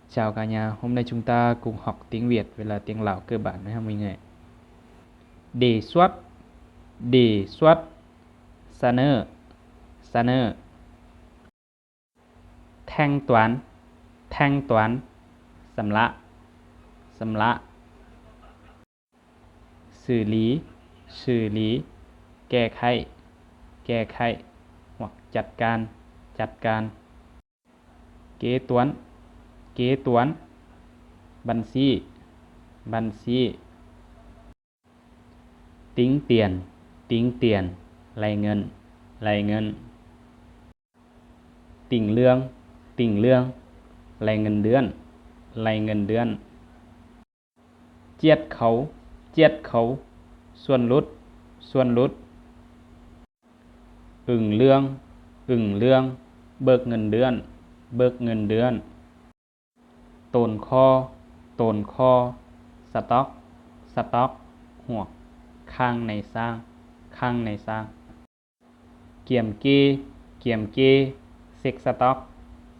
Chào cả nhà, hôm nay chúng ta cùng học tiếng Việt, vậy là tiếng Lào cơ bản với Hồng Minh ạ. Đề xuất, đề xuất, ສະເໜີ, ສະເໜີ. ແທ່ງຕວນ, ແທ່ງຕວນ, ຊຳລະ, ຊຳລະ. ຊືລີ, ຊືລີ, ແກ້ໄຂ, ແກ້ໄຂ, ຫວກຈັດການ, ຈັດການ. ເກຕວນ, ເກຕວນ, ບັນຊີ, ບັນຊີ. ຕິງຕຽນ, ຕິງຕຽນ, ໄລ່ເງິນ, ໄລ່ເງິນ. ຕິງເລື່ອງ, ຕິງເລື່ອງ, ໄລ່ເງິນເດືອນ, ໄລ່ເງິນເດືອນ. ຈຽດເຂົາ, ຈຽດເຂົາ, ສ່ວນຫຼຸດ, ສ່ວນຫຼຸດ. ອຶ່ງເລື່ອງ, ອຶ່ງເລື່ອງ, ເບີກເງິນເດືອນ, ເບີກເງິນເດືອນ. ໂຕນຄໍ, ໂຕນຄໍ, ສະຕັອກ, ສະຕັອກ, ຫວກ, ຄ້າງໃນຊ່າງ, ຄ້າງໃນຊ່າງ. ກຽມເກ, ກຽມເກ, ເຊັກສະຕັອກ,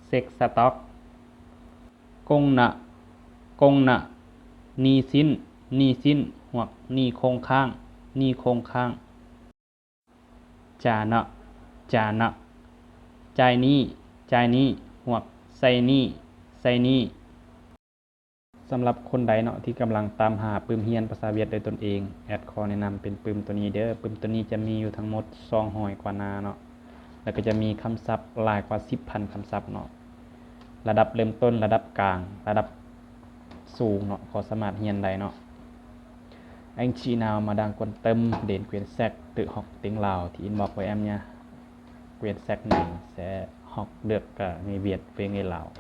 ເຊັກສະຕັອກ. ກົງນະ, ກົງນະ, ໜີ້ສິນ, ໜີ້ສິນ, ຫວກ, ໜີ້ຄົງຄ້າງ, ໜີ້ຄົງຄ້າງ. ຈານະ, ຈານະ, ຈ່າຍໜີ້, ຈ່າຍໜີ້, ຫວກ, ໃຊ້ໜີ້, ໃຊ້ໜີ້. ສຳລັບຄົນໃດເນາະ ທີ່ກຳລັງຕາມຫາປຶ້ມຮຽນພາສາຫວຽດດ້ວຍຕົນເອງ, ແອດຂໍແນະນຳເປັນປຶ້ມໂຕນີ້ເດີ້. ປຶ້ມໂຕນີ້ຈະມີຢູ່ທັງໝົດສອງຮ້ອຍກວ່າໜ້າເນາະ ແລ້ວກໍຈະມີຄຳສັບຫຼາຍກວ່າສິບພັນຄຳສັບເນາະ. ລະດັບເລີ່ມຕົ້ນ, ລະດັບກາງ, ລະດັບສູງເນາະ ກໍສາມາດຮຽນໄດ້ເນາະ. Anh chị nào mà đang quan tâm đến quyển sách Tự học tiếng Lào thì inbox với em nha. Quyển sách này sẽ học được cả người Việt với người Lào.